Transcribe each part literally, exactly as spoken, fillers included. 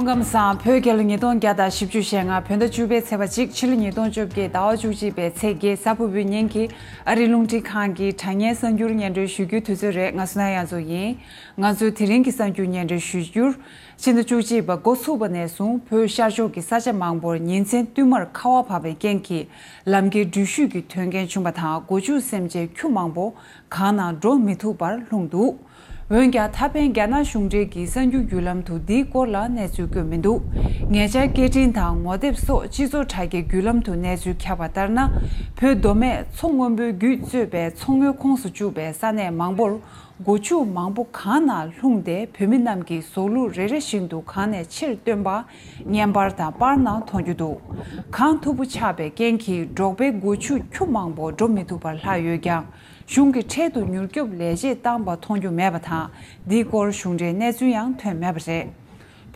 སྐུ་ཁམས་བཟང་། བོད་རྒྱལ་ལོ་ཉིས་སྟོང་བརྒྱ་དང་བཞི་བཅུ་ཞེ་ལྔ། བོད་ཟླ་བཅུ་པའི་ཚེས་པ་གཅིག་ཕྱི་ལོ་ཉིས་སྟོང་བཅོ་བརྒྱད་ཟླ་བ་བཅུ་གཅིག་པའི་ཚེས་བརྒྱད་གཟའ་ཕུར་བུའི་ཉིན་གྱི་ཨ་རིའི་རླུང་འཕྲིན་ཁང་གི་དྲ་བརྙན་གསར་འགྱུར་སྙན་སྒྲོན་ཞུ་རྒྱུའི་དུས་ཚོད་རེད། ང་བསོད་ནམས་དབྱངས་མཚོ་ཡིན། ང་ཚོའི་དེ་རིང་གི་གསར་འགྱུར་སྙན་སྒྲོན་ཞུ་རྒྱུར། ཕྱི་ཟླ་བཅུ་གཅིག་པ་འགོ་ཚུགས་པ་ནས་བཟུང་བོད་ཤར་ཕྱོགས་ཀྱི་ས་ཆ་མང་པོར་ཉིན་མཚན་བསྟུད་མར་ཁ་བ་བབས་པའི་རྐྱེན་གྱིས་ལམ་ཁའི་འགྲུལ་བཞུད་ཀྱི་དོན་རྐྱེན་བྱུང་བ་དང་། སྒོ་ཕྱུགས་སེམས་ཅན་ཁྱུ་མང་པོ་གང་ནང་འགྲོ་མི་ཐུབ་པར་ལྷུང་འདུག་འོན་ཀྱང་ད་ཕན་རྒྱ་ནག་གཞུང་འབྲེལ་གྱི་གསར་འགྱུར་བརྒྱུད་ལམ་དུ་འདིའི་སྐོར་ལ་གནས་ཚུལ་བཀོད་མི་འདུག་ཉེ་ཆར་སྐད་འཕྲིན་དང་ངོ་དེབ་སོགས་སྤྱི་ཚོགས་དྲ་རྒྱའི་བརྒྱུད་ལམ་དུ་གནས་ཚུལ་ཁྱབ་པ་ལྟར་ན། བོད་མདོ་སྨད་མཚོ་སྔོན་པོའི་རྒྱུད་གཙོས་པའི་མཚོ་སྔོན་ཁོངས་སུ་བཅུག་པའི་ས་གནས་མང་པོར་སྒོ་ཕྱུགས་མང་པོ་གང་ནང་ལྷུང་སྟེ། བོད་མི་རྣམས་ཀྱིས་ཟོག་ལུག་རེ་རེ་བཞིན་དུ་གང་ནས་ཕྱིར་བཏོན་པ་བརྙན་པར་དང་པར་ནང་མཐོང་རྒྱུ་འདུག་གངས་མཐུག་པོ་ཆགས་པའི་རྐྱེན་གྱིས་འབྲོག་པའི་སྒོ་ཕྱུགས་ཁྱུ་མང་པོ་འགྲོ་མི་ཐུབ་པར་ལྷག་ཡོད་ཀྱང་། གཞུང་གིས་འཕྲལ་དུ་མྱུར་སྐྱོབ་ལས་བྱེད་བཏང་པ་མཐོང་རྒྱུ་མེད་པ་དང་། འདིའི་སྐོར་གཞུང་འབྲེལ་གནས་ཚུལ་ཡང་ཐོན་མེད་པ་རེད།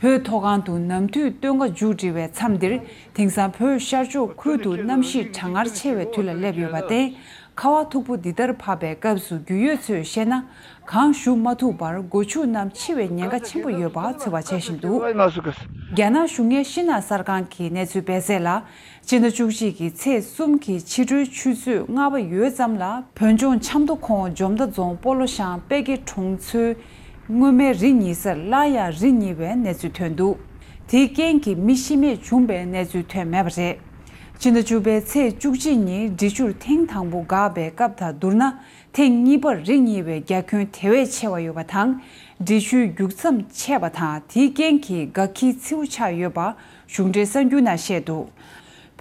བོད་མཐོ་སྒང་དུ་ནམ་དུས་སྟོན་ཁ་མཇུག་སྒྲིལ་བའི་མཚམས་འདིར། དེང་སང་བོད་ཤར་ཕྱོགས་ཁུལ་དུ་གནམ་གཤིས་གྲང་ངར་ཆེ་བའི་དུས་ལ་སླེབས་ཡོད་པར་བརྟེན། ཁ་བ་མཐུག་པོ་འདི་ལྟར་བབས་པའི་སྐབས་སུ་རྒྱུས་ཡོད་ཚོས་བཤད་ན། གངས་ཞུ་མ་ཐུབ་པར་སྒོ་ཕྱུགས་རྣམས་འཆི་བའི་ཉེན་ཁ་ཆེན་པོ་ཡོད་པ་ཚོད་དཔག་བྱེད་བཞིན་འདུག་རྒྱ་ནག་གཞུང་གཉེར་ཤིན་ཧྭ་གསར་ཁང་གིས་གནས་ཚུལ་སྤེལ་གསལ་ལ། སྤྱི་ཟླ་བཅུ་གཅིག་གི་ཚེས་གསུམ་གྱི་ཕྱི་དྲོའི་ཆུ་ཚོད་ལྔ་པ་ཡོལ་ཙམ་ལ། བོད་ལྗོངས་ཆབ་མདོ་ཁོངས་འཇོ་མདའ་རྫོང་སྤོ་ལོ་ཤང་དཔལ་དགེ་གྲོང་ཚོའི་སྔོན་མའི་རི་ཉིལ་སར་སླར་ཡང་རི་ཉིལ་བའི་གནས་ཚུལ་ཐོན་འདུག་དེའི་རྐྱེན་གྱིས་མི་ཤི་རྨས་བྱུང་བའི་གནས་ཚུལ་ཐོན་མེད་པ་རེད། ཕྱི་ཟླ་བཅུ་པའི་ཚེས་བཅུ་གཅིག་ཉིན་འབྲི་ཆུར་ཐེངས་དང་པོ་འགགས་པའི་སྐབས་དང་བསྡུར་ན། ཐེངས་གཉིས་པར་རི་ཉིལ་བའི་རྒྱ་ཁྱོན་དེ་བས་ཆེ་བ་ཡོད་པ་དང་། འབྲི་ཆུའི་རྒྱུག་མཚམས་ཆད་པ་དང་། དེའི་རྐྱེན་གྱིས་དགའ་འཁྱིལ་མཚེའུ་ཆགས་ཡོད་པ་གཞུང་འབྲེལ་གསར་འགྱུར་ནང་བཤད་འདུག་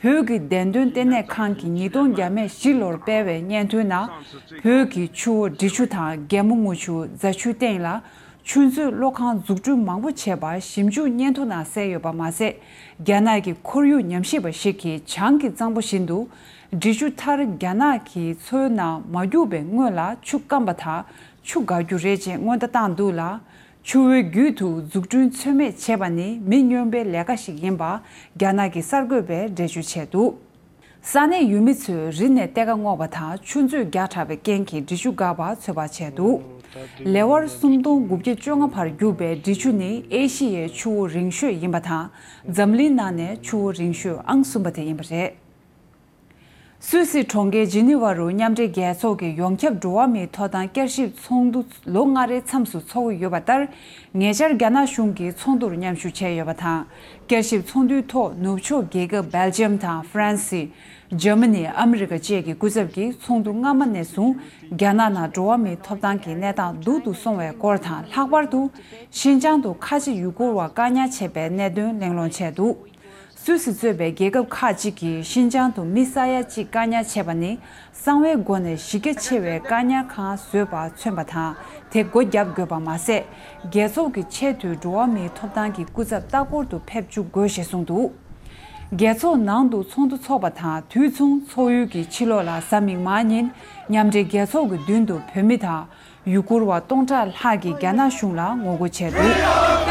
བོད་ཀྱི་བདེན་དོན་ལྟེ་གནས་ཁང་གིས་ཉིས་སྟོང་བརྒྱ་མེད་བཞི་ལོར་སྤེལ་བའི་སྙན་ཐོའི་ནང་། བོད་ཀྱི་ཆུ་བོ་འབྲི་ཆུ་དང་རྒྱལ་མོ་རྔུལ་ཆུ། རྫ་ཆུའི་སྟེང་ལ་ཆུ་མཛོད་གློག་ཁང་འཛུགས་སྐྲུན་མང་པོ་བྱས་པར་ཞིབ་འཇུག་སྙན་ཐོ་ནང་གསལ་ཡོད་པ་མ་ཟད། རྒྱ་ནག་གི་ཁོར་ཡུག་ཉམས་ཞིབ་པ་ཞིག་གིས་བྱང་གི་གཙང་པོ་བཞིན་དུ། འབྲི་ཆུ་མཐར་རྒྱ་ནག་གི་མཚོའི་ནང་མ་རྒྱུག་པའི་སྔོན་ལ་ཆུ་སྐམ་པ་དང་ཆུ་འགག་རྒྱུ་རེད་ཅེས་སྔོན་བརྡ་བཏང་འདུག་ལ། ཆུ་བོའི་རྒྱུད་དུ་འཛུགས་སྐྲུན་ཚོད་མེད་བྱེད་པ་ནི་མི་སྨྱོན་པའི་ལས་ཀ་ཞིག་ཡིན་པ་རྒྱ་ནག་གི་གསར་འགོད་པས་འགྲེལ་བརྗོད་བྱས་འདུག་ས་གནས་ཡུལ་མི་ཚོས་རི་ནས་གཏེར་ཁ་སྔོག་པ་དང་ཆུ་མཛོད་རྒྱག་དྲགས་པའི་རྐྱེན་གྱིས་འབྲི་ཆུ་འགགས་པ་ཚོད་དཔག་བྱས་འདུག་ལེ་དབར་སུམ་སྟོང་དགུ་བརྒྱ་བཅོ་ལྔ་བར་རྒྱུག་པའི་འབྲི་ཆུ་ནི་ཨེ་ཤི་ཡའི་ཆུ་བོ་རིང་ཤོས་ཡིན་པ་དང་། འཛམ་གླིང་ནང་ནས་ཆུ་བོ་རིང་ཤོས་ཨང་གསུམ་པ་དེ་ཡིན་པ་རེད། སུད་སི་གྲོང་ཁྱེར་ཇི་ནི་ཝ་རུ་མཉམ་འབྲེལ་རྒྱལ་ཚོགས་ཀྱི་ཡོངས་ཁྱབ་འགྲོ་བ་མིའི་ཐོབ་ཐང་བསྐྱར་ཞིབ་ཚོགས་འདུ་ལོ་ལྔ་རེའི་མཚམས་སུ་འཚོགས་ཀྱི་ཡོད་པ་ལྟར། ཉེ་ཆར་རྒྱ་ནག་གཞུང་གིས་ཚོགས་འདུར་མཉམ་ཞུགས་བྱས་ཡོད་པ་དང་། བསྐྱར་ཞིབ་ཚོགས་འདུའི་ཐོག་ནུབ་ཕྱོགས་རྒྱལ་ཁབ་སྦེལ་ཇམ་དང་ཧྥ་རན་སི། འཇར་མ་ནི། ཨ་མི་རི་ཀ་བཅས་ཀྱི་སྐུ་ཚབ་ཀྱིས་ཚོགས་འདུ་སྔ་མ་ནས་བཟུང་རྒྱ་ནག་ནང་འགྲོ་བ་མིའི་ཐོབ་ཐང་གི་གནས་སྟངས་སྡུག་ཏུ་སོང་བའི་སྐོར་དང་། ལྷག་པར་དུ་ཤིན་ཅང་དུ་ཁ་ཆེ་ཡུ་གུར་བ་བཀག་ཉར་བྱས་པའི་གནད་དོན་གླེང་སློང་བྱས་འདུག་སུད་སི་གཙོས་པའི་རྒྱལ་ཁབ་ཁག་ཅིག་གིས་ཤིན་ཅང་དུ་མི་ས་ཡ་གཅིག་བཀག་ཉར་བྱས་པ་ནི་གསང་བའི་སྒོ་ནས་གཞི་རྒྱ་ཆེ་བའི་བཀག་ཉར་ཁང་བཟོས་པ་མཚོན་པ་དང་། དེ་སྒོ་བརྒྱབ་དགོས་པ་མ་ཟད། རྒྱལ་ཚོགས་ཀྱི་ཆེས་མཐོའི་འགྲོ་བ་མིའི་ཐོབ་ཐང་གི་སྐུ་ཚབ་ལྟ་སྐོར་དུ་ཕེབས་བཅུག་དགོས་ཞེས་གསུངས་འདུག་རྒྱལ་ཚོགས་ནང་དུ་ཚོགས་འདུ་འཚོགས་པ་དང་། དུས་མཚུངས་འཚོགས་ཡུལ་གྱི་ཕྱི་ལོགས་ལ་གཟའ་མིག་དམར་ཉིན་མཉམ་འབྲེལ་རྒྱལ་ཚོགས་ཀྱི་མདུན་དུ་བོད་མི་དང་། ཡུ་གུར་བ་སྟོང་ཕྲག་ལྷག་གིས་རྒྱ་ནག་གཞུང་ལ་ངོ་རྒོལ་བྱས་འདུག་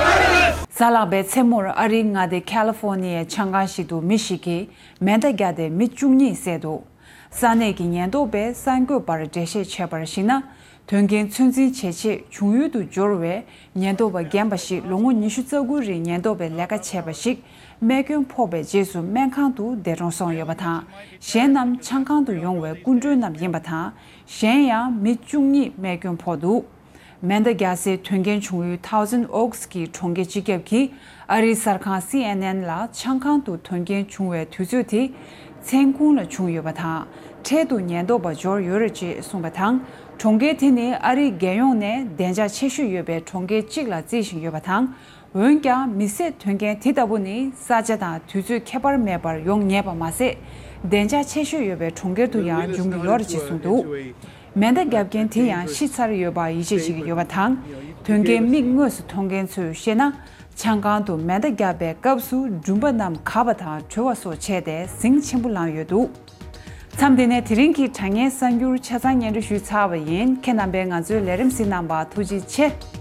གཟའ་ལྷག་པའི་མཚན་མོར་ཨ་རིའི་མངའ་སྡེ་ཁ་ལི་ཧྥོ་ནི་ཡའི་ཆང་ཁང་ཞིག་ཏུ་མི་ཞིག་གིས་མེ་མདའ་བརྒྱབ་སྟེ་མི་བཅུ་གཉིས་བསད་འདུག་ས་གནས་ཀྱི་ཉེན་རྟོག་པས་གསར་འགོད་པར་འགྲེལ་བཤད་བྱས་པར་གཞིགས་ན། དོན་རྐྱེན་ཚོད་འཛིན་བྱེད་ཆེད་བྱུང་ཡུལ་དུ་འབྱོར་བའི་ཉེན་རྟོག་པ་རྒན་པ་ཞིག་ལོ་ངོ་ཉི་ཤུ་རྩ་དགུ་རིང་ཉེན་རྟོག་པའི་ལས་ཀ་བྱས་པ་ཞིག་རྨས་སྐྱོན་ཕོག་པའི་རྗེས་སུ་སྨན་ཁང་དུ་འདས་གྲོངས་སོང་ཡོད་པ་དང་། གཞན་རྣམས་ཆང་ཁང་དུ་ཡོང་བའི་སྐུ་མགྲོན་རྣམས་ཡིན་པ་དང་། གཞན་ཡང་མི་བཅུ་གཉིས་རྨས་སྐྱོན་ཕོག་འདུག་མེ་མདའ་རྒྱག་སའི་དོན་རྐྱེན་བྱུང་ཡུལ་Thousand Oaks་གི་གྲོང་ཁྱེར་སྤྱི་ཁྱབ་ཀྱིས་ཨ་རིའི་གསར་ཁང་C N N་ལ་ཆང་ཁང་དུ་དོན་རྐྱེན་བྱུང་བའི་དུས་ཚོད་དེ་མཚན་གུང་ལ་བྱུང་ཡོད་པ་དང་། འཕྲལ་དུ་ཉེན་རྟོག་པ་འབྱོར་ཡོད་རེད་ཅེས་གསུངས་པ་དང་། གྲོང་ཁྱེར་དེ་ནི་ཨ་རིའི་རྒྱལ་ཡོངས་ནས་བདེ་འཇགས་ཆེ་ཤོས་ཡོད་པའི་གྲོང་ཁྱེར་གཅིག་ལ་བརྩི་བཞིན་ཡོད་པ་དང་། འོན་ཀྱང་མི་བསད་དོན་རྐྱེན་དེ་ལྟ་བུ་ནི་ས་ཆ་དང་དུས་ཚོད་ཁྱད་པར་མེད་པར་ཡོང་ངེས་པ་མ་ཟད། བདེ་འཇགས་ཆེ་ཤོས་ཡོད་པའི་གྲོང་ཁྱེར་དུ་ཡང་འབྱུང་གི་ཡོད་རེད་ཅེས་གསུངས་འདུག་མེ་མདའ་བརྒྱབ་མཁན་དེ་ཡང་ཤི་ཚར་ཡོད་པར་ཡིད་ཆེས་བྱེད་ཀྱི་ཡོད་པ་དང་། དོན་རྐྱེན་མིག་དངོས་སུ་མཐོང་མཁན་ཚོས་བཤད་ན། ཆང་ཁང་དུ་མེ་མདའ་བརྒྱབ་པའི་སྐབས་སུ་མགྲོན་པོ་རྣམས་གབ་པ་དང་བྲོས་པ་སོགས་བྱས་ཏེ་ཟིང་ཆེན་པོ་ལངས་ཡོད་འདུག་མཚམས་འདི་ནས་དེ་རིང་གི་དྲ་བརྙན་གསར་འགྱུར་ཆ་ཚང་སྙན་སྒྲོན་ཞུས་ཚར་བ་ཡིན། ཁྱེད་རྣམ་པས་ང་ཚོའི་ལས་རིམ་གཟིགས་གནང་བར་ཐུགས་རྗེ་ཆེ།